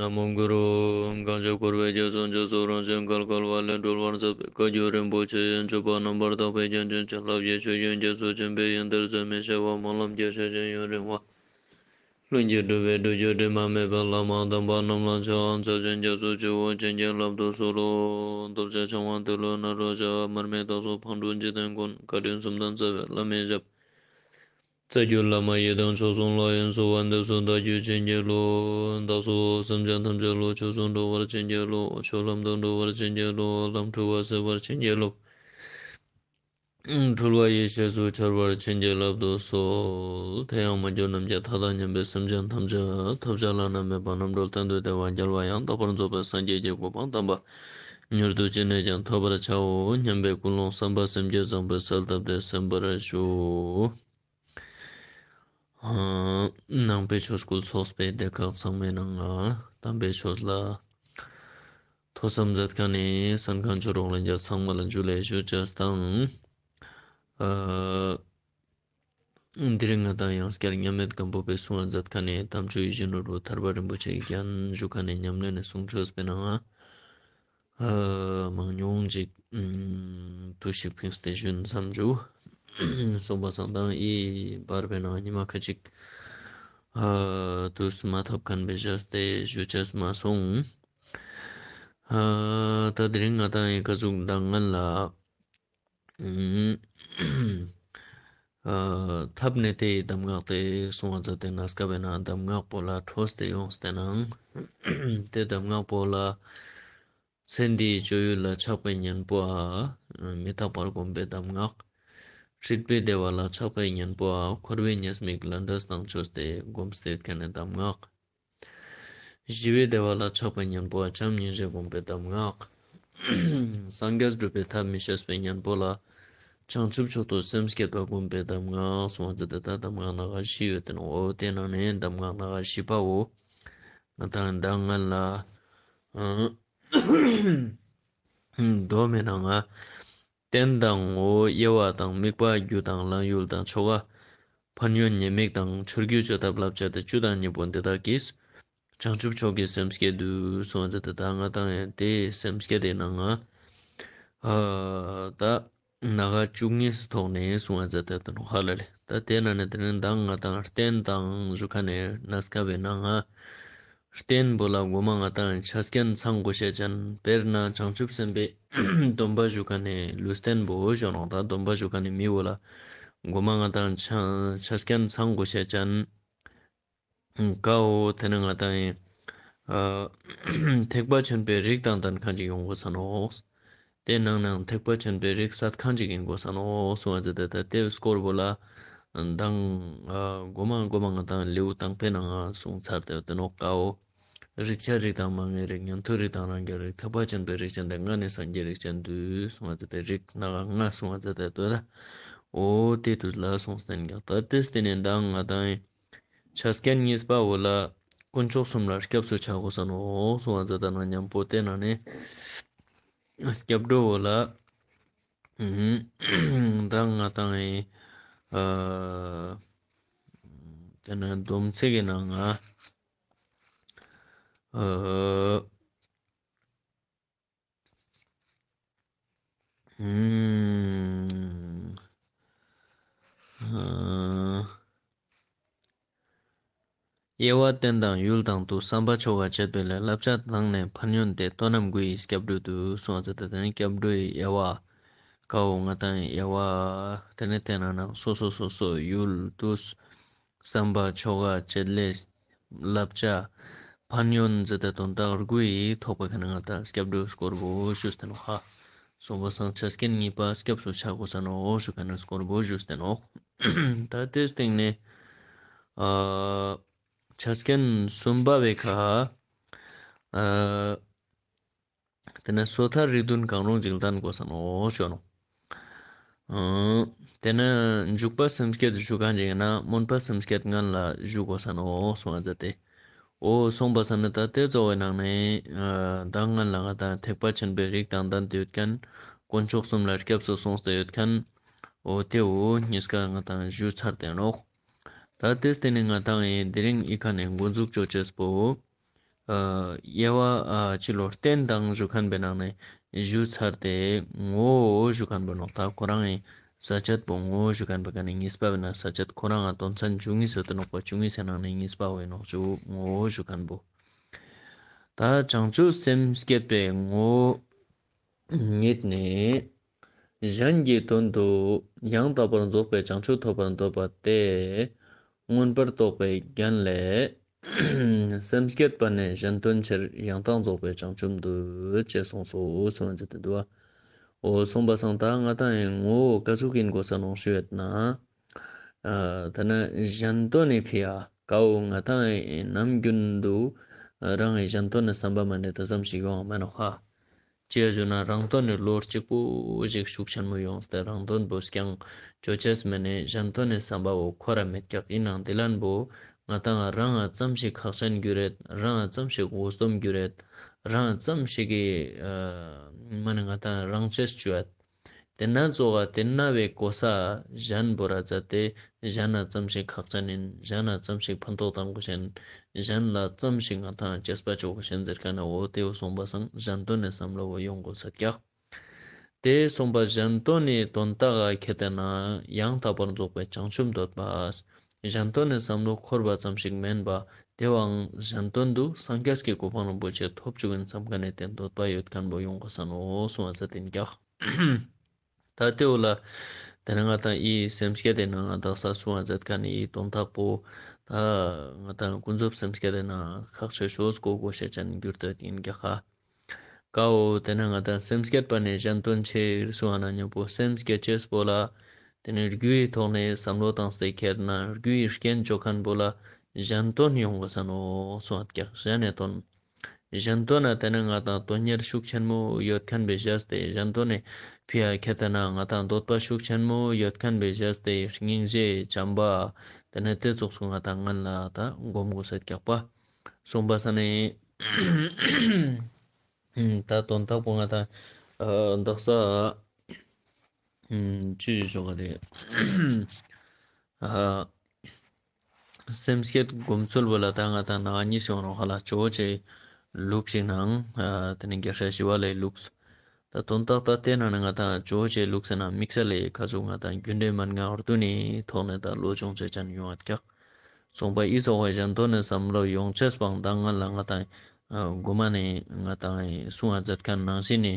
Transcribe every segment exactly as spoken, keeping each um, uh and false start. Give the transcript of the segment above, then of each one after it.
ན་མོ་གུ་རུ། གང་ཞིག་འཁོར་བའི་རྒྱ་མཚོ་མཇུག་སོགས་རང་བཞིན་བརྒལ་དཀའ་བ་ལས་སྒྲོལ་བར་མཛད་པའི་བཀའ་བརྒྱུད་རིན་པོ་ཆེ་ཡི་སྤྱོད་པ་རྣམ་པར་དག་པའི་རྒྱན་ཅན་བྱིན་རླབས་ཀྱི་ཆུ་རྒྱུན་རྒྱ་མཚོ་ཆེན་པོའི་ཡོན་ཏན་ཟད་མི་ཤེས་པ་སྨོན་ལམ་གྱི་ཆུ་རྒྱུན་ཡུན་རིང་བ། ལྷུན་གྱིས་གྲུབ་པའི་སྒྲུབ་བརྒྱུད་དྲི་མ་མེད་པའི་བླ་མ་དམ་པ་རྣམས་ལ་ཕྱག་འཚལ་ཞིང་རྒྱ་མཚོའི་ཆུ་བོ་བྱིན་གྱིས་བརླབ་ཏུ་གསོལ་ལོ། གདུལ་བྱ་འཆིང་བ་ཏིལ་འབྲུ་ནཱ་རོ་ཞབས། མར་མེ་དྭགས་པོ་ཕག་གྲུ་འཇིག་རྟེན་མགོན། བཀའ་དྲིན་གསུམ་ལྡན་རྩ་བའི་བླ་མའི་ཞབས། རྩ་བརྒྱུད་བླ་མ་ཡི་དམ་མཆོག་གསུམ་ལ་ཡོངས་སུ་དབང་འདུས་སུ་བདག་རྒྱུད་བྱིན་གྱིས་རློབས། བདག་སོགས་སེམས་ཅན་ཐམས་ཅད་བློ་ཆོས་སུ་འགྲོ་བར་བྱིན་གྱིས་རློབས། ཆོས་ལམ་དུ་འགྲོ་བར་བྱིན་གྱིས་རློབས། ལམ་འཁྲུལ་བ་སེལ་བར་བྱིན་གྱིས་རློབས། འཁྲུལ་བ་ཡེ་ཤེས་སུ་འཆར་བར་བྱིན་གྱིས་བརླབ་ཏུ་གསོལ། དེ་ཡང་མ་གྱུར་ནམ་མཁའི་མཐའ་དང་མཉམ་པའི་སེམས་ཅན་ཐམས་ཅད་ཐོབ་བྱ་བླ་ན་མེད་པ་རྣམ་གྲོལ་གཏན་དུ་བདེ་བ་རྒྱལ་བ་ཡང་དག་པར་རྫོགས་པའི་སངས་རྒྱས་ཀྱི་གོ་འཕང་དམ་པ་མྱུར་དུ་ཅི་ནས་ཀྱང་ཐོབ་པར་བྱའོ་སྙམ་པའི་ཀུན་སློང་བསམ་པ་སེམས་བསྐྱེད་བཟང་པོས་གསལ་བཏབ་སྟེ་གསན་པར་ཞུ། ནང་པའི་ཆོས་སྐུལ་ཚོགས་པའི་སྡེ་ཁག་ཚང་མའི་ནང་ང་དམ་པའི་ཆོས་ལ་ཐོས་བསམ་མཛད་མཁན་ནི་གསན་མཁན་ཆོས་གྲོགས་ལྷན་རྒྱས་ཚང་མ་ལ་ཇུ་ལེ་ཞུ་ཅེས་དང་། ཨ་དེ་རིང་ང་དང་ཡང་བསྐྱར་མཉམ་མེད་སྒམ་པོ་པའི་གསུང་བ་མཛད་མཁན་ནི་དམ་ཆོས་ཡིད་བཞིན་ནོར་བུ་ཐར་པ་རིན་པོ་ཆེའི་རྒྱན་ཞུ་མཁན་ནི་ཉམས་ལེན་ནི་གསུང་ཆོས་པའི་ནང་ང་། ཨ་མང་ཉུང་ཅིག་ཨུམ་དུ་ཞིག་ཕིངས་ཏེ་ཞུན་བསམ་ཞུ། གསུངས་པ་སང་དང་ཨི་བར་པའི་ནང་ཉི་མ་ཁ་ཅིག་ཨ་དུས་མ་ཐོབ་མཁན་པའི་བཞག་སྟེ་ཞུ་ཆས་མ་སོང་། ཨ་ད་དེ་རིང་ང་དང་ཨི་ཀ་ཟུག་མདང་སྔན་ལ་ཨུམ་ཨ་ཐབས་ནི་དེའི་གདམས་ངག་སྟེ་གསུང་བ་མཛད་དེ་གནས་སྐབས་ན་གདམས་ངག་པོ་ལ་འཕྲོས་ཏེ་ཡོངས་ཏེ་ནང་དེ་གདམས་ངག་པོ་ལ། ཚེ་འདིའི་སྤྱོད་ཡུལ་ལ་ཆགས་པའི་གཉེན་པོ་འ། མི་རྟག་པར་བསྒོམ་པའི་གདམས་ངག། སྲིད་པའི་བདེ་བ་ལ་ཆགས་པའི་གཉེན་པོ་འ། འཁོར་བའི་ཉེས་དམིགས་ལས་འབྲས་དང་ཆོས་ཏེ་བསྒོམས་ཏེ་ཡོད་མཁན་ནི་གདམས་ངག། ཞི་བའི་བདེ་བ་ལ་ཆགས་པའི་གཉེན་པོ་འ། བྱམས་སྙིང་རྗེ་བསྒོམ་པའི་གདམས་ངག། སངས་རྒྱས་སྒྲུབ་པའི་ཐབས་མི་ཤེས་པའི་གཉེན་པོ་ལ་བྱང་ཆུབ་མཆོག་ཏུ་སེམས་བསྐྱེད་པ་བསྒོམ་པའི་གདམས་ངག་གསུང་བ་མཛད་དེ་ད་གདམས་ངག་སྣ་ཁ་བཞི་ཡོད་དེ་ནོག་འོ་དེ་ནང་ནས་གདམས་ངག་སྣ་ཁ་བཞི་པ་འོ། ང་དང་མདང་སྔན་ལ་མདོ་མའི་ནང་ང་རྟེན་དང་ངོ་བོ་དབྱེ་བ་དང་དམིགས་པ་རྒྱུ་དང་ལམ་ཡུལ་དང་ཆོ་ག་ཕན་ཡོན་ཉེས་དམིགས་དང་ཆོས་བརྒྱུད་བཅོ་ཐབས་བསླབ་བྱ་སྟེ་བཅུ་དང་གཉིས་པོ་འདི་དག་གིས་བྱང་ཆུབ་མཆོག་གི་སེམས་བསྐྱེད་དུ་གསུང་བ་མཛད་དེ་ད་ང་དང་ཡང་དེའི་སེམས་བསྐྱེད་དེ་ནང་ང་ཨ་ད་སྣ་ཁ་བཅུ་གཉིས་སི་ཐོག་ནས་གསུང་བ་མཛད་དེ་དོན་ཧ་ལ་ལེ། ད་དེ་ནང་ནས་དེ་ནས་མདང་ང་དང་རྟེན་དང་ཞུ་མཁན་ནི་གནས་སྐབས་པའི་ནང་ང་རྟེན་པོ་ལ་མགོ་མ་ང་དང་ཆ་རྐྱེན་ཚང་དགོས་ཤེས་ཅན། དཔེར་ན་བྱང་ཆུབ་སེམས་དཔའི་སྡོམ་པ་ཞུ་མཁན་ནི་ལུས་རྟེན་པོ་ཞུ་ནོག་ད་སྡོམ་པ་ཞུ་མཁན་ནི་མི་བོ་ལ་མགོ་མ་ང་དང་ཆ་ཆ་རྐྱེན་ཚང་དགོས་ཤེས་ཅན། ཀ་བོ་དེ་ནི་ང་དང་ཡིན། ཨ་ཐེག་པ་ཆེན་པོའི་རིགས་དང་ལྡན་མཁན་ཅིག་ཡོང་དགོས་ས་ནོག་དེ་ནང་ནའང་ཐེག་པ་ཆེན་པོའི་རིགས་སད་མཁན་ཅིག་ཡིན་དགོས་ས་ནོག་གསུང་བ་མཛད་དེ་ད་དེ་སྐོར་བོ་ལ་མདང་ཨ་མགོ་མ་མགོ་མ་ང་དང་ལེའུ་དང་པོའི་ནང་ང་གསུངས་ཚར་ཏེ་ཡོད་དེ་ནོག་ཀ་བོ། རིགས་ཆད་རིགས་དང་མ་ངེས་རིགས། ཉན་ཐོས་རིགས་དང་རང་རྒྱལ་རིགས། ཐེག་པ་ཆེན་པོའི་རིགས་ཅན་ཏེ་ལྔ་ནི་སངས་རྒྱས་རིགས་ཅན་བསྡུས་གསུང་བ་མཛད་དེ་རིགས་སྣ་ཁ་ལྔ་གསུང་བ་མཛད་དེ་ཡོད་ད། འོ་དེ་དུས་ལ་གསུངས་ཏེ་ཡིན་ཀྱག་ད་དེ་སྟེ་ནི་མདང་ང་དང་ཡིན། ཆ་རྐྱེན་གཉིས་པ་བོ་ལ་དཀོན་མཆོག་གསུམ་ལ་སྐྱབས་སུ་ཆ་དགོས་ས་ནོག་གསུང་བ་མཛད་དེ་ན་མཉམ་པོ་དེ་ནང་ནས་སྐྱབས་འགྲོ་བོ་ལ་མདང་ང་དང་ཡིན། ཨ་དེ་ནས་སྡོམ་ཚིག་གི་ནང་ང་ཨ་ཨུམ། ཨ་དབྱེ་བ་རྟེན་དང་ཡུལ་དང་དུ་བསམ་པ་ཆོ་ག་བྱེད་པའི་ལས། བསླབ་བྱ་བླངས་ནས་ཕན་ཡོན་ཏེ། དོན་རྣམས་དགུ་ཡི་སྐྱབས་འགྲོ་དུ། གསུང་བ་མཛད་དེ་དེ་ནི་སྐྱབས་འགྲོའི་དབྱེ་བ་ཀ་བོ་ང་དང་དབྱེ་བ་དེ་ནི་དེ་ནང་ནས་སོ་སོ་སོ་སོ་ཡུལ་དུས་བསམ་པ་ཆོ་ག་བྱེད་ལས་བསླབ་བྱ་ཕན་ཡོན་ཟེར་ཏེ་དོན་དག་དགུ་ཡི་ཐོག་པ་ཁ་ནས་ང་དང་སྐྱབས་འགྲོའི་སྐོར་བོ་ཞུས་ཏེ་ནོག་ཧ། གསུངས་པ་སང་ཆ་རྐྱེན་གཉིས་པ་སྐྱབས་སུ་ཆ་དགོས་ས་ནོག་ཞུ་མཁན་ནི་སྐོར་བོ་ཞུས་ཏེ་ནོག་ད་དེ་སྟེང་ནས་ཨ་ཆ་རྐྱེན་གསུམ་པ་བོའི་ཁ་ཨ་དེ་ནས་སོ་ཐར་རིགས་བདུན་གང་རུང་ཅིག་ལྡན་དགོས་ས་ནོག་ཞུ་ནོག་ཨང་། དེ་ནས་འཇུག་པ་སེམས་བསྐྱེད་དུ་ཞུ་མཁན་ཅིག་ཡིན་ན་སྨོན་པ་སེམས་བསྐྱེད་ངན་ལ་ཞུ་དགོས་ས་ནོག་གསུང་བ་མཛད་དེ། འོ་གསུངས་པ་སང་ནི་ད་དེ་གཙོ་བོའི་ནང་ནས་ཨ་མདང་སྔན་ལ་ང་དང་ཐེག་པ་ཆེན་པོའི་རིགས་དང་ལྡན་ཏེ་ཡོད་མཁན་དཀོན་མཆོག་གསུམ་ལ་སྐྱབས་སུ་སོང་སྟེ་ཡོད་མཁན་འོ་དེ་འོ་གཉིས་ཀ་ང་དང་ཞུ་ཚར་ཏེ་ནོག་ད་དེ་སྟེ་ནི་ང་དང་ཡིན་དེ་རིང་ཨི་ཁ་ནས་འགོ་འཛུགས་ཅོ་ཅེས་པོ། དབྱེ་བ་ཅི་ལོ་རྟེན་དང་ཞུ་ཁན་པོའི་ནང་ནེ་ཞུ་ཚར་ཏེ་ངོ་བོ་ཞུ་ཁན་པོ་ནོག། ད་ཁོ་རང་ངི་ས་བཅད་པོ་ངོ་བོ་ཞུ་ཁན་པོའི་ཀ་ནེ་གཉིས་པ་བོ་ན་ས་བཅད་ཁོ་རང་ང་དོན་ཚན་བཅུ་གཉིས་ཡོད་དེ་ནོག་པ། བཅུ་གཉིས་སི་ནང་ནེ་གཉིས་པ་བོ་ཨིན་ནོག་ཅུ་ངོ་བོ་ཞུ་ཁན་པོ། ད་བྱང་ཆུབ་སེམས་བསྐྱེད་པའི་ངོ་བོ་ཉིད་ནི། གཞན་གྱི་དོན་དུ་ཡང་དག་པར་རྫོགས་པའི་བྱང་ཆུབ་ཐོབ་པར་འདོད་པ་སྟེ། མངོན་པར་རྟོགས་པའི་རྒྱན་ལས། སེམས་བསྐྱེད་པ་ནི་གཞན་དོན་ཕྱིར། ཡང་དག་རྫོགས་པའི་བྱང་ཆུབ་འདོད། ཅེས་གསུངས་སོ་གསུངས་ཏེ་འདུག་པ། འོ་གསུངས་པ་སང་ད་ང་ཏང་ངི་ངོ་བོ་ཀ་ཟུག་ཨིན་གོས་ས་ནོག་ཞུ་ཡོད་ན། ཨ་ད་ན་གཞན་དོན་ནི་ཕི་ཡ་ཀའོ་ང་ཏང་ངི་ནམ་རྒྱུན་དུ་རང་ངི་གཞན་དོན་ནི་བསམ་པ་མ་ནེ་ད་ཙམ་ཞིག་ཡོང་བ་མེན་ནོག་ཧ། ཅི་ཡ་ཞུ་ན་རང་དོན་ནི་བློ་གཅིག་པོ་ཞིག་ཤུགས་ཆེན་མོ་ཡོངས་ཏེ་རང་དོན་པོ་རྐྱང་ཅོ་ཅེས་མ་ནེ་གཞན་དོན་ནི་བསམ་པ་བོ་འཁོར་ར་མེད་ཀྱག། ཨིན་ནའང་དེ་ལན་པོ་ང་ཏང་རང་ང་ཙམ་ཞིག་ཁག་ཅན་གྱུར་རད། རང་ང་ཙམ་ཞིག་འོ་སྡོམ་གྱུར་རད། རང་ང་ཙམ་ཞིག་གི་ཨ་མ་ནེ་ང་ཏང་རང་ཆེས་ཅོ་ཡོད། དེ་ན་ཙོགས་དེ་ན་བའི་གོ་ས་གཞན་བོ་ར་ཛད་དེ་གཞན་ན་ཙམ་ཞིག་ཁག་ཅན་ཨིན། གཞན་ན་ཙམ་ཞིག་ཕན་ཐོགས་བཏང་གོས་ཤེས་ཨིན། གཞན་ལ་ཙམ་ཞིག་ང་ཏང་ཅེས་པ་ཅོ་གོས་ཤེས་ཨིན་ཟེར་ཁན་ནི་འོ་དེ་བོ་གསུངས་པ་སང་གཞན་དོན་ནི་བསམ་བློ་བོ་ཡོང་གོས་ས་ཀྱག། དེ་གསུངས་པ་གཞན་དོན་ནི་དོན་དག་ག་ཁྱེར་ཏེ་ན་ཡང་དག་པར་རྫོགས་པའི་བྱང་ཆུབ་འདོད་པ། གཞན་དོན་ནི་བསམ་བློ་འཁོར་བ་ཙམ་ཞིག་མེན་པ་དེ་བོའང་གཞན་དོན་དུ་སངས་རྒྱས་ཀྱི་གོ་འཕང་རིན་པོ་ཆེ་ཐོབ་ཅུག་ཨིན་བསམ་ཁན་ནི་དེ་འདོད་པ་ཡོད་ཁན་བོ་ཡོང་གོས་ས་ནོག་གསུངས་པ་ཟེར་ཏེ་ཨིན་ཀྱག། ད་དེ་བོ་ལ་དེ་ནེ་ང་ཏང་འི་སེམས་བསྐྱེད་དེ་ནང་ང་དག་ས་གསུངས་པ་ཛད་ཁན་ནི་འི་དོན་དག་པོ་ད་ང་ཏང་ཀུན་རྫོབ་སེམས་བསྐྱེད་དེ་ནང་ཁག་ཆེ་ཤོས་གོ་གོས་ཤེས་ཅན་གྱུར་ཏེ་ཨིན་ཀྱག་ཧ། ཀའོ་དེ་ནེ་ང་ཏང་སེམས་བསྐྱེད་པ་ནི་གཞན་དོན་ཕྱིར་གསུངས་པ་ན་ཉམ་པོ་སེམས་བསྐྱེད་ཅེས་པོ་ལ་དེ་ནེ་རྒྱུའི་ཐོག་ནེ་བསམ་བློ་བཏང་སྟེ་ཁྱེར་ན་རྒྱུའི་རྐྱེན་ཅོ་ཁན་བོ་ལ་གཞན་དོན་ཡོང་གོས་ས་ནོག་གསུངས་པ་ཀྱག། གཞན་ནི་དོན། གཞན་དོན་ན་དེ་ནེ་ང་ཏང་དོན་གཉེར་ཤུགས་ཆེན་མོ་ཡོད་ཁན་བོའི་བཞག་སྟེ་གཞན་དོན་ནི་ཕི་ཡ་ཁྱེར་ཏེ་ན་ང་ཏང་འདོད་པ་ཤུགས་ཆེན་མོ་ཡོད་ཁན་བོའི་བཞག་སྟེ་སྙིང་རྗེ་བྱམས་པ་དེ་ནེ་དེ་ཙོགས་སུ་ང་ཏང་ངན་ལ་ད་སྒོམ་གོས་ས་ཀྱག་པ། གསུངས་པ་ས་ནེ་ད་དོན་དག་པོ་ང་ཏང་དག་ས་ཅི་ཞུ་ག་རེ། སེམས་བསྐྱེད་སྒོམ་ཚུལ་བོ་ལ་ད་ང་ཏང་ནང་གཉིས་ཡོང་ནོག་ཧ་ལ། ཇོ་བོ་རྗེའི་ལུགས་ཤིག་ནང་དེ་ནེ་རྒྱལ་སྲས་ཞི་བ་ལྷའི་ལུགས། ད་དོན་དག་ད་དེ་ནང་ནེ་ང་ཏང་ཇོ་བོ་རྗེའི་ལུགས་ཟེར་ན་དམིགས་བསལ་ལ་ཁ་ཟུག་ང་ཏང་རྒྱུ་འབྲས་མན་ངག་བདུན་ནི་ཐོག་ནེ་ད་བློ་སྦྱོང་ཅོ་ཅན་ཡོང་བ་ཀྱག། གསུངས་པ་འི་ཙོགས་པ་གཞན་དོན་ནི་བསམ་བློ་ཡོང་ཅེས་པོའང་ད་ང་ལ་ང་ཏང་གོ་མ་ནེ་ང་ཏང་གསུང་བ་ཛད་ཁན་ནང་བཞིན་ནི་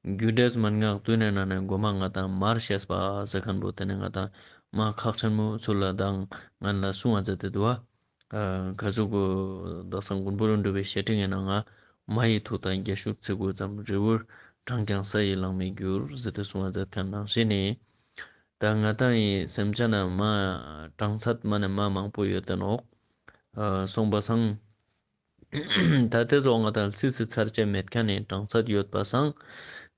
རྒྱུ་འབྲས་མན་ངག་བདུན་ནི་ནང་ནེ་གོ་མ་ང་ཏང་མར་ཤེས་པ་ཟེར་ཁན་བོ་དེ་ནེ་ང་ཏང་མ་ཁག་ཆེན་མོ་ཚུལ་ལ་ད་ང་ལ་གསུང་བ་ཛད་དེ་འདུག་པ། ཁ་ཟུག་གུ་དག་ས་མགོན་པོ་ཀླུ་སྒྲུབ་པའི་བཤེས་སྤྲིང་ངི་ནང་ང་མ་ཡི་ཐུགས་དང་རྒྱན་ཞུགས་ཚིག་དགུ་ཙམ། རིལ་བུར་བགྲངས་ཀྱང་ས་ཡི་གླང་མའི་རྒྱུར་ཟེར་ཏེ་གསུང་བ་ཛད་ཁན་ནང་བཞིན་ནི། ད་ང་ཏང་ངི་སེམས་ཅན་ན་མ་གྲངས་ཚད་མ་ནེ་མ་མང་པོ་ཡོད་དེ་ནོག། གསུངས་པ་སང་ད་དེ་ཙོགས་ང་ཏང་ལ་ཚིག་ཚིག་ཚར་ཅེས་མེད་ཁན་ནི་གྲངས་ཚད་ཡོད་པ་སང་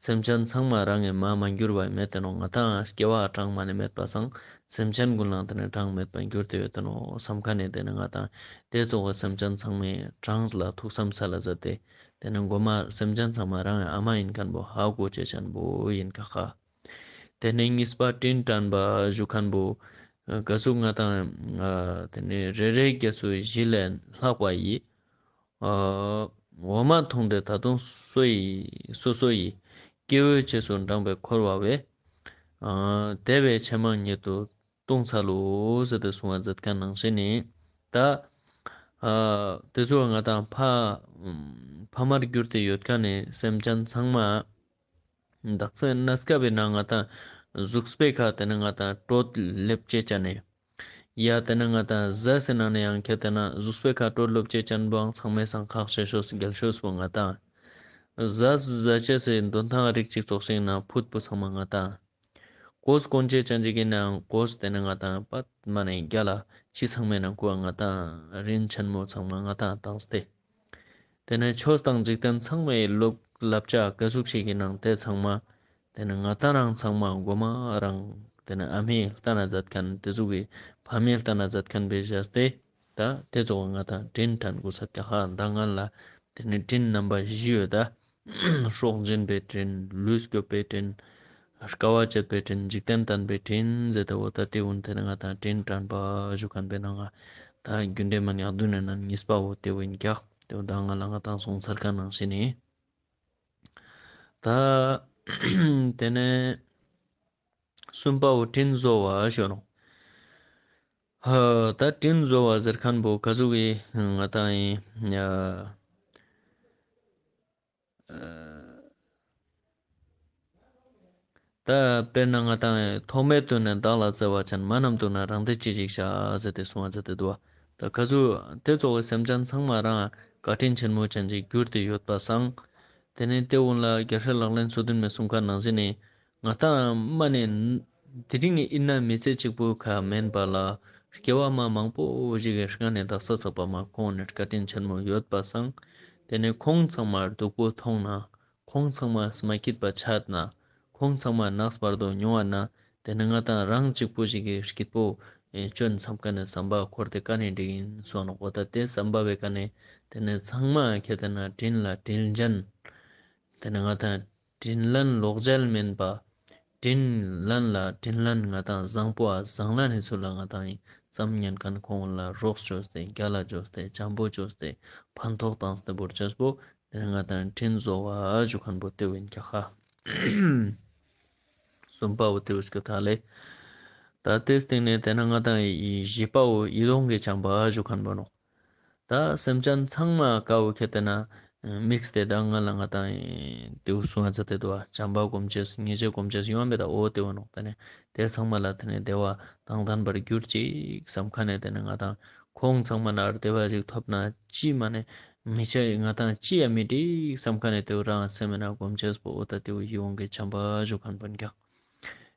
སེམས་ཅན་ཚང་མ་རང་ངི་མ་མ་གྱུར་བ་མེད་དེ་ནོག། ང་ཏང་སྐྱེ་བ་གྲངས་མ་ནེ་མེད་པ་སང་སེམས་ཅན་ཀུན་ལའང་དེ་ནེ་གྲངས་མེད་པ་གྱུར་ཏེ་ཡོད་དེ་ནོག་བསམ་ཁན་ནི་དེ་ནེ་ང་ཏང་དེ་ཙོགས་སེམས་ཅན་ཚང་མའི་གྲངས་ལ་ཐུགས་བསམ་ས་ལ་ཛད་དེ་དེ་ནེ་གོ་མ་སེམས་ཅན་ཚང་མ་རང་ངི་ཨ་མ་ཨིན་ཁན་བོ་ཧ་གོ་ཅེས་ཅན་བོ་ཨིན་ཀྱག་ཧ། དེ་ནེ་གཉིས་པ་དྲིན་དྲན་པ་ཞུ་ཁན་བོ་ག་ཟུག་ང་ཏང་དེ་ནེ་རེ་རེའི་རྒྱ་མཚོའི་གཞི་ལས་ལྷག་པ་ཡི། འོ་མ་འཐུངས་ཏེ་ད་དུང་སོ་ཡི་སོ་སོ་ཡི་སྐྱེ་བོའི་རྗེས་སུ་འབྲངས་པའི་འཁོར་བ་བས། དེ་བས་ཆེས་མང་ཉིད་དུ་ལྟུང་འཚལ་ལོ་ཟེར་ཏེ་གསུང་བ་ཛད་ཁན་ནང་བཞིན་ནི། ད་དེ་ཙོགས་ང་ཏང་ཕ་ཕ་མར་གྱུར་ཏེ་ཡོད་ཁན་ནི་སེམས་ཅན་ཚང་མ་དག་ས་གནས་སྐབས་པའི་ནང་ང་ཏང་གཟུགས་པོའི་ཁ་དེ་ནེ་ང་ཏང་དྲོད་ལེབ་ཅེས་ཅན་ནི། ཡ་དེ་ནེ་ང་ཏང་ཟས་སི་ནང་ནེ་ཡང་ཁྱེར་ཏེ་ན་གཟུགས་པོའི་ཁ་དྲོད་ལེབ་ཅེས་ཅན་བོའང་ཚང་མའི་སང་ཁག་ཆེ་ཤོས་རྒྱལ་ཤོས་པོ་ང་ཏང་ཟས་ཟ་ཅེས་སི་དོན་ཐང་རིགས་ཅིག་ཙོགས་ཤིག་ན་ཕུད་པོ་ཚང་མ་ང་ཏང་གོས་གོན་ཅེས་ཅན་ཅིག་ཨིན་ནའང་གོས་དེ་ནེ་ང་ཏང་པད་མ་ནེ་རྒྱ་ལ་ཕྱི་ཚང་མའི་ནང་ཁུ་ང་ཏང་རིན་ཆེན་མོ་ཚང་མ་ང་ཏང་བཏང་སྟེ། དེ་ནེ་ཆོས་དང་འཇིག་རྟེན་ཚང་མའི་སློབ་བསླབ་བྱ་ག་ཟུག་ཞིག་ཨིན་ནའང་དེ་ཚང་མ་དེ་ནེ་ང་ཏང་རང་ཚང་མ་གོ་མ་རང་དེ་ནེ་ཨ་མའི་ལྟ་ན་མཛད་ཁན་དེ་ཟུག་གི་ཕ་མའི་ལྟ་ན་མཛད་ཁན་བོའི་བཞག་སྟེ་ད་དེ་ཙོགས་ང་ཏང་དྲིན་དྲན་གོས་ས་ཀྱག་ཧ། ད་ང་ལ་དེ་ནེ་དྲིན་རྣམ་པ་བཞི་ཡོད་ད། སྲོག་སྦྱིན་པའི་དྲིན། ལུས་སྐྱོབ་པའི་དྲིན། དཀའ་བ་སྤྱད་པའི་དྲིན། འཇིག་རྟེན་བརྟན་པའི་དྲིན་ཟེར་ཏེ་འོ་ད་དེ་ཀུན་དེ་ནེ་ང་ཏང་དྲིན་དྲན་པ་ཞུ་ཁན་བོའི་ནང་ང་ད་རྒྱུ་འབྲས་མན་ངག་བདུན་ནི་ནང་གཉིས་པ་བོ་དེ་བོ་ཨིན་ཀྱག། དེ་བོ་ད་ང་ལ་ང་ཏང་སོང་ཚར་ཁན་ནང་བཞིན་ནི། ད་དེ་ནས་གསུམ་པ་བོ་དྲིན་གཟོ་བ་ཞུ་ནོག། ཧ་ད་དྲིན་གཟོ་བ་ཟེར་ཁན་བོ་ག་ཟུག་གི་ང་ཏང་ཡིན་ཡ། ད་དཔེར་ན་ང་ཏང་ཐོག་མེད་དུ་ནས་བདག་ལ་བརྩེ་བ་ཅན། མ་རྣམས་དུག་ན་རང་བདེ་ཅི་ཞིག་བྱ། ཟེར་ཏེ་གསུངས་པ་ཟེར་ཏེ་འདུག་པ། ད་ག་ཟུག་དེ་ཙོགས་སི་སེམས་ཅན་ཚང་མ་རང་བཀའ་དྲིན་ཆེན་མོ་ཅན་ཅིག་གྱུར་ཏེ་ཡོད་པ་སང་། དེ་ནས་དེ་གུན་ལ་རྒྱལ་སྲས་ལག་ལེན་སོ་བདུན་མའི་གསུང་ཁན་ནང་བཞིན་ནི་ང་ཏང་མ་ནས་དེ་རིང་ཨིན་ན་མི་ཚེ་གཅིག་པོ་ཁ་མེན་པ་ལ་སྐྱེ་བ་མ་མང་པོ་ཞིག་གི་སྔ་ནས་བདག་ས་ཚགས་པ་མ་ཁོང་ནས་བཀའ་དྲིན་ཆེན་མོ་ཡོད་པ་སང་། དེ་ནས་ཁོང་ཚང་མ་སྡུག་པོ་མཐོང་ན། ཁོང་ཚང་མ་མ་སྐྱིད་པ་ཆད་ན། ཁོང་ཚང་མ་ནགས་བར་དོ་མྱོང་བ་ན། དེ་ནས་ང་ཏང་རང་གཅིག་པོ་ཞིག་གི་སྐྱིད་པོ་ཨེ་ཅོན་བསམ་ཁན་ནི་བསམ་པ་འཁོར་ཏེ་ཀ་ནས་འགྲིག་ཡིན་སོང་ནོག། འོ་ད་དེ་བསམ་པ་བའི་ཀ་ནས་དེ་ནས་ཚང་མ་ཁྱེད་དེ་ན་དྲིན་ལ་དྲིན་ཅན། དེ་ནས་ང་ཏང་དྲིན་ལན་ལོག་འཇལ་མེན་པ། དྲིན་ལན་ལ་དྲིན་ལན་ང་ཏང་བཟང་པོ་ཨ་བཟང་ལན་ནི་ཚུལ་ལ་ང་ཏང་ཡིན་ཙམ་ཉན་ཁན་ཁོང་ལ་རོགས་བཅོས་ཏེ་རྒྱལ་ལ་བཅོས་ཏེ་འཇམ་པོ་བཅོས་ཏེ་ཕན་ཐོགས་བཏང་སྟེ་བོར་ཅེས་པོ། དེ་ནས་ང་ཏང་དྲིན་གཟོ་བ་ཞུ་ཁན་བོ་དེ་བོ་ཡིན་ཀྱག་ཧ། གསུམ་པ་བོ་དེ་བོ་སྐྱོ་ཐ་ལེ། ད་དེའི་སྟེང་ནས་དེ་ནས་ང་ཏང་ཡི་བཞི་པ་བོ་ཡིད་འོང་གི་བྱམས་པ་ཞུ་ཁན་བོ་ནོག། ད་སེམས་ཅན་ཚང་མ་ཀ་བོ་ཁྱེད་དེ་ན་དམིགས་ཏེ་ད་ང་ལ་ང་ཏང་དེ་བོ་གསུང་ང་ཚ་དེ་དུ་བ་བྱམས་པ་སྒོམ་ཅེས་སྙིང་རྗེ་སྒོམ་ཅེས་ཡོང་བ་མེད་ད། འོ་དེ་བོ་ནོག། དེ་ནས་དེ་ཚང་མ་ལ་དེ་ནས་བདེ་བ་དང་ལྡན་པར་གྱུར་ཅིག་བསམ་ཁན་ནས་དེ་ནས་ང་ཏང་ཁོང་ཚང་མ་ན་བདེ་བ་ཞིག་ཐོབ་ན་ཅི་མ་ནས་མི་ཆ་ང་ཏང་ཅི་ཡང་མི་འགྲིག་བསམ་ཁན་ནས་དེ་བོ་རང་སེམས་ན་སྒོམ་ཅེས་པོ་འོ་ད་དེ་བོ་ཡིད་འོང་གི་བྱམས་པ་ཞུ་ཁན་བོ་ཡིན་ཀྱག།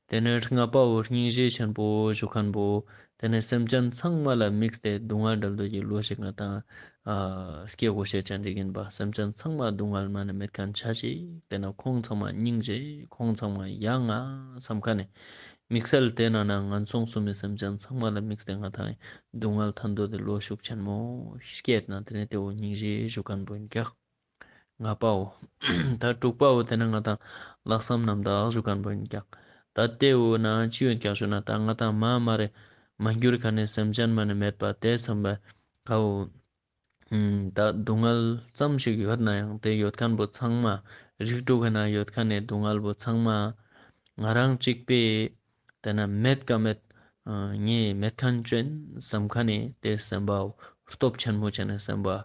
དེ་ནས་ལྔ་པ་བོ་སྙིང་རྗེ་ཆེན་པོ་ཞུ་ཁན་བོ། དེ་ནས་སེམས་ཅན་ཚང་མ་ལ་དམིགས་ཏེ་སྡུག་བསྔལ་བྲལ་འདོད་ཀྱི་བློ་ཞིག་ང་ཏང་ཨ་སྐྱེ་དགོས་ཤེས་ཅན་ཅིག་ཡིན་པ། སེམས་ཅན་ཚང་མ་སྡུག་བསྔལ་མ་ནས་མེད་ཁན་ཆ་ཞིག། དེ་ནས་ཁོང་ཚང་མ་སྙིང་རྗེ། ཁོང་ཚང་མ་ཡ་ང་བསམ་ཁན་ནས་དམིགས་བསལ་དེ་ན་ན་ངན་སོང་གསུམ་མི་སེམས་ཅན་ཚང་མ་ལ་དམིགས་ཏེ་ང་ཏང་སྡུག་བསྔལ་བྲལ་འདོད་དེ་བློ་ཤུགས་ཆེན་མོ་སྐྱེད་ན་དེ་ནས་དེ་བོ་སྙིང་རྗེ་ཞུ་ཁན་བོ་ཡིན་ཀྱག། ལྔ་པའོ། ད་དྲུག་པའོ་དེ་ནས་ང་ཏང་ལྷག་བསམ་རྣམ་དག་ཞུ་ཁན་བོ་ཡིན་ཀྱག། ད་དེ་བོ་ན་ཅི་ཡོད་ཀྱག་ཞུ་ན་ད་ང་ཏང་མ་མ་རེ་མ་གྱུར་ཁན་ནི་སེམས་ཅན་མ་ནས་མེད་པ་དེ་བསམ་པ་ཀའོ། ད་སྡུག་བསྔལ་ཙམ་ཞིག་ཡོད་ན་ཡང་དེ་ཡོད་ཁན་བོ་ཚང་མ་རིགས་དྲུག་གི་ན་ཡོད་ཁན་ནི་སྡུག་བསྔལ་བོ་ཚང་མ་ང་རང་གཅིག་པོས་དེ་ན་མེད་ཀ་མེད་ངས་མེད་ཁན་ཅོ་ཡིན་བསམ་ཁན་ནི་དེ་སེམས་པའོ། སྟོབས་ཆེན་མོ་ཅན་ནི་སེམས་པ།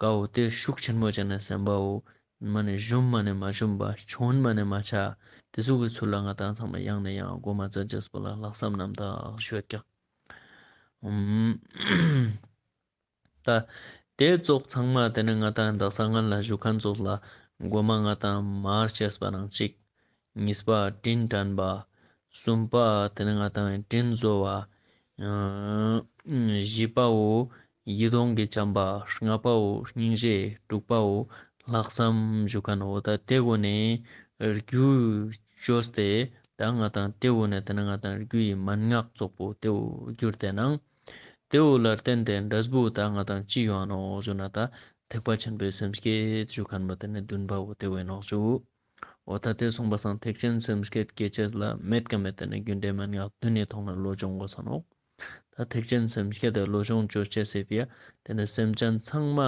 ཀའོ་དེ་ཤུགས་ཆེན་མོ་ཅན་ནི་སེམས་པའོ། མ་ནས་ཞུམ་མ་ནས་མ་ཞུམ་པ་ཆུང་མ་ནས་མ་ཆ། དེ་ཟུག་གི་ཚུལ་ལ་ང་ཏང་ཚང་མ་ཡང་ནས་ཡང་སྒོམ་མ་ཚར་ཅེས་པོ་ལ་ལྷག་བསམ་རྣམ་དག་ཞུ་ཡོད་ཀྱག། ཨུམ། ད་དེ་ཙོགས་ཚང་མ་དེ་ནས་ང་ཏང་དག་ས་ང་ལ་ཞུ་ཁན་ཙོགས་ལ་སྒོམ་མ་ང་ཏང་མར་ཅེས་པ་ནང་གཅིག། གཉིས་པ་དྲིན་དྲན་པ། གསུམ་པ་དེ་ནས་ང་ཏང་དྲིན་གཟོ་བ། ཨ་བཞི་པའོ་ཡིད་འོང་གི་བྱམས་པ། ལྔ་པའོ་སྙིང་རྗེ། དྲུག་པའོ་ལྷག་བསམ་ཞུ་ཁན་འོ་ད་དེ་གུན་ནི་རྒྱུ་ཅོས་ཏེ་ད་ང་ཏང་དེ་གུན་ནི་དེ་ནས་ང་ཏང་རྒྱུ་ཡི་མན་ངག་ཙོགས་པོ་དེ་བོ་གྱུར་ཏེ་ནང་དེ་བོ་ལ་བརྟེན་ཏེ་འབྲས་བུ་ད་ང་ཏང་ཅི་ཡོང་ནོག་ཞུ་ན་ད་ཐེག་པ་ཆེན་པོའི་སེམས་བསྐྱེད་ཞུ་ཁན་བོ་དེ་ནས་བདུན་པ་བོ་དེ་བོ་ཡིན་ནོག་ཞུ། འོ་ད་དེ་སོང་པ་སང་ཐེག་ཆེན་སེམས་བསྐྱེད་སྐྱེ་ཅེས་ལ་མེད་ཀ་མེད་དེ་ནས་རྒྱུ་འབྲས་མན་ངག་བདུན་ནི་ཐོག་ནས་བློ་སྦྱོང་དགོས་ས་ནོག། ད་ཐེག་ཆེན་སེམས་བསྐྱེད་དེ་བློ་སྦྱོང་ཅོ་ཅེས་སི་ཕི་ཡ་དེ་ནས་སེམས་ཅན་ཚང་མ་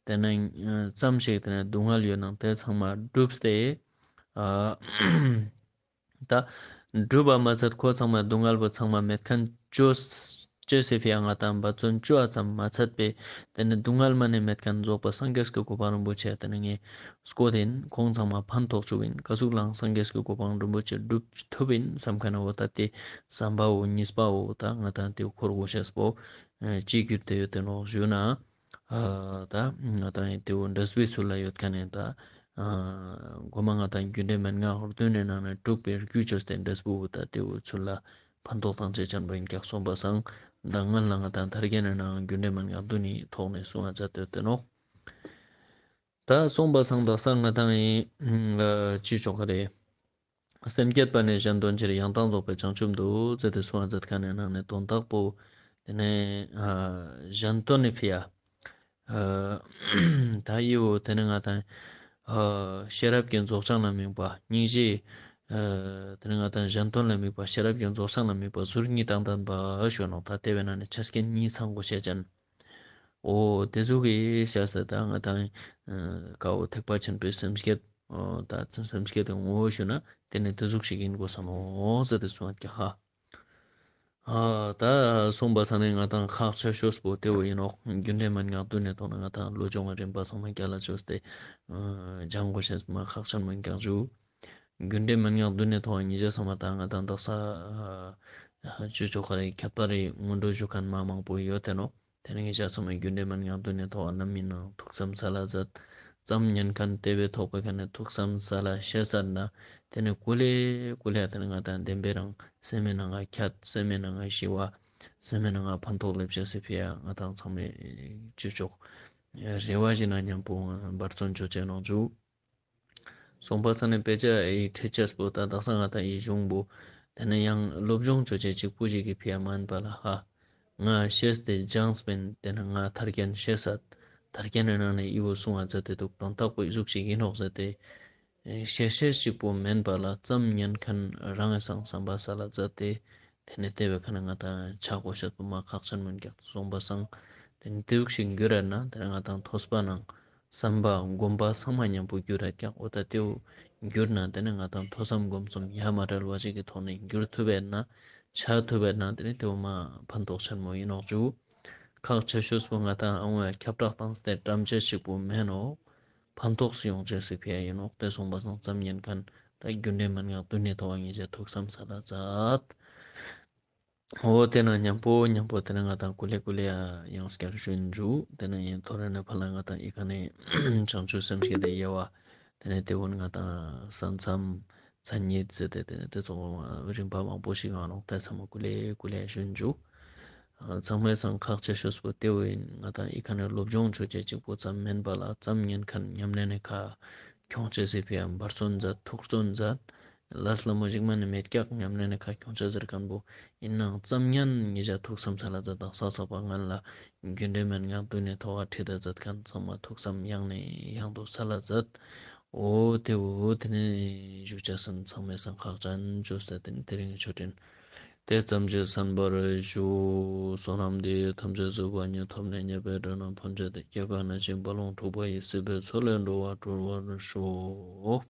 དེ་ནས་ཙམ་ཞིག་དེ་ནས་སྡུག་བསྔལ་ཡོད་ནང་དེ་ཚང་མ་བསྒྲུབས་ཏེ་ཨ་ད་སྒྲུབ་པ་མ་ཚད་ཁོ་ཚང་མ་སྡུག་བསྔལ་བོ་ཚང་མ་མེད་ཁན་ཅོ་ཅེས་སི་ཕི་ཡ་ང་ཏང་འབད་བརྩོན་ཅོ་བ་ཙམ་མ་ཚད་པའི་དེ་ནས་སྡུག་བསྔལ་མ་ནས་མེད་ཁན་རྫོགས་པ་སངས་རྒྱས་ཀྱི་གོ་འཕང་རིན་པོ་ཆེ་དེ་ནས་ངས་སྐོ་དེན་ཁོང་ཚང་མ་ཕན་ཐོགས་ཅུག་ཡིན། ཀ་ཟུག་ལའང་སངས་རྒྱས་ཀྱི་གོ་འཕང་རིན་པོ་ཆེ་སྒྲུབ་ཐུབ་ཡིན་བསམ་ཁན་འོ་ད་དེ་བསམ་པའོ་གཉིས་པའོ་ད་ང་ཏང་དེ་འཁོར་དགོས་ཤེས་པོ་ཅི་གྱུར་ཏེ་ཡོད་དེ་ནོག་ཞུ་ན། ཨ་ད་ང་ཏང་ཡིན་དེ་བོ་འབྲས་བུའི་ཚུལ་ལ་ཡོད་ཁན་ནི་ད་ཨ་གོ་མ་ང་ཏང་རྒྱུ་འབྲས་མན་ངག་བདུན་ནི་ནང་ནས་དྲུག་པའི་རྒྱུ་ཅོས་ཏེ་འབྲས་བུ་ད་དེ་བོ་ཚུལ་ལ་ཕན་ཐོགས་ཐང་ཆེ་ཆེན་པོ་ཡིན་ཀྱག་སོང་པ་སང་ད་སྔོན་ལ་ང་ཏང་ཐར་རྒྱན་ནི་ནང་རྒྱུ་འབྲས་མན་ངག་བདུན་ནི་ཐོག་ནས་གསུང་ང་མཛད་དེ་ཡོད་དེ་ནོག། ད་སོང་པ་སང་དག་ས་ང་ཏང་ཡིན་ཅི་ཆོག་ག་རེད། སེམས་བསྐྱེད་པ་ནི་གཞན་དོན་ཕྱིར། ཡང་དག་རྫོགས་པའི་བྱང་ཆུབ་འདོད། ཟེར་ཏེ་གསུང་ང་མཛད་ཁན་ནི་ནང་ནས་དོན་དག་པོ་དེ་ནས་ཨ་གཞན་དོན་ནི་ཕི་ཡ་ཨ་ད་ཡི་བོ་དེ་ནས་ང་ཏང་ཨ་ཤེས་རབ་ཀྱི་རྫོགས་བྱང་ལ་དམིགས་པ་སྙིང་རྗེ། ཨ་དེ་ནས་ང་ཏང་གཞན་དོན་ལ་དམིགས་པ་ཤེས་རབ་ཀྱི་རྫོགས་བྱང་ལ་དམིགས་པ་ཟུར་གཉིས་དང་ལྡན་པ་ཞུ་ནོག། ད་དེ་བས་ན་ནི་ཆ་རྐྱེན་གཉིས་ཚང་དགོས་ཤེས་ཅན། འོ་དེ་ཟུག་གི་ཤེས་ས་ད་ང་དང་ཀ་བོ་ཐེག་པ་ཆེན་པོའི་སེམས་བསྐྱེད། འོ་ད་སེམས་བསྐྱེད་དེ་ངོ་བོ་ཞུ་ན་དེ་ནི་དེ་ཟུག་ཞིག་ཡིན་དགོས་ས་ནོག་ཟེར་ཏེ་གསུངས་ཀྱག་ཧ། ཨ་ད་གསུངས་པ་ས་ནི་ང་དང་ཁག་ཆེ་ཤོས་པོ་དེ་བོ་ཡིན་ནོག་རྒྱུ་འབྲས་མན་ངག་བདུན་ནི་ཐོག་ནས་ང་དང་བློ་སྦྱོང་རིམ་པ་ཚང་མ་རྒྱ་ལ་བཅོས་ཏེ་སྦྱང་དགོས་ཤེས་མ་ཁག་ཆེན་མན་ཀྱག་ཞུ། རྒྱུ་འབྲས་མན་ངག་བདུན་ནི་ཐོག་ཉིས་བརྒྱ་ཚང་མ་ད་ང་དང་དག་ས་ཅོ་ཅོག་ག་རེ་ཁྱད་པར་རེ་སྔོན་འགྲོ་ཞུ་མཁན་མ་མང་པོ་ཡོད་དེ་ནོག་དེ་ནི་ངེད་ཅག་ཚང་མས་རྒྱུ་འབྲས་མན་ངག་བདུན་ནི་ཐོག་ནམ་ཡིན་ནའང་ཐུགས་བསམ་གསལ་ལ་མཛད། ཙམ་ཉན་མཁན་དེ་བས་ཐོག་པའི་ཁ་ནས་ཐུགས་བསམ་གསལ་ལ་བཞེས་ཚར་ན་དེ་ནི་ཀུ་ལེ་ཀུ་ལེ་དེ་ནི་ང་དང་བདེན་པའི་རང་སེམས་མའི་ནང་ང་ཁྱད་སེམས་མའི་ནང་ང་ཞི་བ་སེམས་མའི་ནང་ང་ཕན་ཐོགས་ལེབ་ཅེས་སི་ཕི་ཡ་ང་དང་ཚང་མས་ཅོ་ཅོག་རེ་བ་ཞིག་ན་མཉམ་པོ་འབད་བརྩོན་ཅོ་ཅེས་ནོག་ཞུ། གསུངས་པ་ས་ནི་དཔེ་ཆ་ཨི་ཁྲིད་ཅེས་པོ་ད་དག་ས་ང་དང་ཨི་གཞུང་པོ་དེ་ནི་ཡང་སློབ་སྦྱོང་ཅོ་ཅེས་གཅིག་པུ་ཞིག་གི་ཕི་ཡ་མན་པ་ལ་ཧ། ང་ཤེས་ཏེ་སྦྱངས་པིན་དེ་ནི་ང་ཐར་རྒྱན་ཤེས་སད། ཐར་རྒྱན་ནི་ནང་ནས་ཨི་བོ་གསུང་བ་མཛད་དེ་འདུག་དོན་དག་པོ་ཨི་ཟུག་ཞིག་ཡིན་ནོག་ཟེར་ཏེ། ཤེས་ཤེས་གཅིག་པུ་མན་པ་ལ་ཙམ་ཉན་མཁན་རང་གི་སང་བསམ་པ་གསལ་ལ་མཛད་དེ། དེ་ནི་དེ་བས་ཁ་ནས་ང་དང་ཆ་དགོས་ཤེས་པོ་མ་ཁག་ཆེན་མན་ཀྱག་གསུངས་པ་སང་། དེ་ནི་དེ་ཟུག་ཞིག་འགྱུར་ར་ན་དེ་ནི་ང་དང་ཐོས་པ་ནང་བསམ་པ་སྒོམ་པ་ཚང་མ་མཉམ་པོ་འགྱུར་ར་ཀྱག་འོ་ད་དེ་བོ་འགྱུར་ན་དེ་ནི་ང་དང་ཐོས་བསམ་སྒོམ་གསུམ་ཡ་མ་བྲལ་བ་ཞིག་གི་ཐོག་ནས་འགྱུར་ཐུབ་པས་ན་ཆ་ཐུབ་པས་ན་དེ་ནི་དེ་བོ་མ་ཕན་ཐོགས་ཆེན་མོ་ཡིན་ནོག་ཞུ། ཁག་ཆེ་ཤོས་པོ་ང་དང་ཨ་བོ་ཡ་ཁྱབ་བསྒྲགས་བཏང་སྟེ་བཀྲམ་ཅེས་ཞིག་པོ་མན་ནོག་ཕན་ཐོགས་སུ་ཡོང་ཅེས་སི་ཕི་ཡ་ཡིན་ནོག་དེ་གསུངས་པ་སང་ཙམ་ཉན་མཁན་ད་རྒྱུ་འབྲས་མན་ངག་བདུན་ནི་ཐོག་ངེད་ཅག་ཐུགས་བསམ་གསལ་ལ་མཛད། འོ་དེ་ན་མཉམ་པོ་མཉམ་པོ་དེ་ན་ང་དང་ཀུ་ལེ་ཀུ་ལེ་ཡ་ཡང་སྐྱར་ཞུ་ཡིན་ཞུ། དེ་ན་ཡིན་ཐོ་རེ་ནས་ཕ་ལ་ང་དང་ཨི་ཁ་ནས་བྱང་ཆུབ་སེམས་བསྐྱེད་དེ་དབྱེ་བ་དེ་ནས་དེ་བོ་ང་དང་ས་མཚམས་མཚན་ཉིད་ཟེར་ཏེ་དེ་ནས་དེ་ཚོ་རིམ་པ་མང་པོ་ཞིག་ཡོང་ནོག་དེ་ཚང་མ་ཀུ་ལེ་ཀུ་ལེ་ཞུ་ཡིན་ཞུ། ཚང་མའི་སང་ཁག་ཆེ་ཤོས་པོ་དེ་བོ་ཡིན། ང་དང་ཨི་ཁ་ནས་སློབ་སྦྱོང་ཅོ་ཅེས་གཅིག་པོ་ཙམ་མན་པ་ལ་ཙམ་ཉན་མཁན་ཉམས་ལེན་ནི་ཁ་ཁྱོང་ཅེས་སི་ཕི་ཡ་འབད་བརྩོན་མཛད་ཐུགས་བརྩོན་མཛད། ལས་སླ་མོ་ཞིག་མ་ནི་མེད་ཀྱག་ཉམས་ལེན་ནི་ཁ་ཁྱོང་ཅེས་ཟེར་མཁན་པོ་ཡིན་ནའང་ཙམ་ཉན་ངེད་ཅག་ཐུགས་བསམ་གསལ་ལ་མཛད་དང་ས་ཚགས་པ་ངན་ལ་རྒྱུ་འབྲས་མན་ངག་བདུན་ནི་ཐོག་ཁ་ཁྲིད་དེ་མཛད་མཁན་ཚང་མ་ཐུགས་བསམ་ཡང་ནས་ཡང་དུ་གསལ་ལ་མཛད། འོ་དེ་བོ་དེ་ནས་བཞུགས་ཅེས་སང་ཚང་མའི་སང་ཁག་ཅན་ཅོས་ཏེ་དེ་ནས་དེ་རིང་གི་ཆོས་འབྲེལ་དེ་ཙམ་གྱིས་གསན་པར་ཞུ། བསོད་ནམས་འདི་ཡིས་ཐམས་ཅད་གཟིགས་པ་ཉིད། ཐོབ་ནས་ཉེས་པའི་དགྲ་རྣམས་ཕམ་བྱས་ཏེ། སྐྱེ་རྒ་ན་འཆིའི་རྦ་ཀློང་འཁྲུགས་པ་ཡི། སྲིད་པའི་མཚོ་ལས་འགྲོ་བ་སྒྲོལ་བར་ཤོག།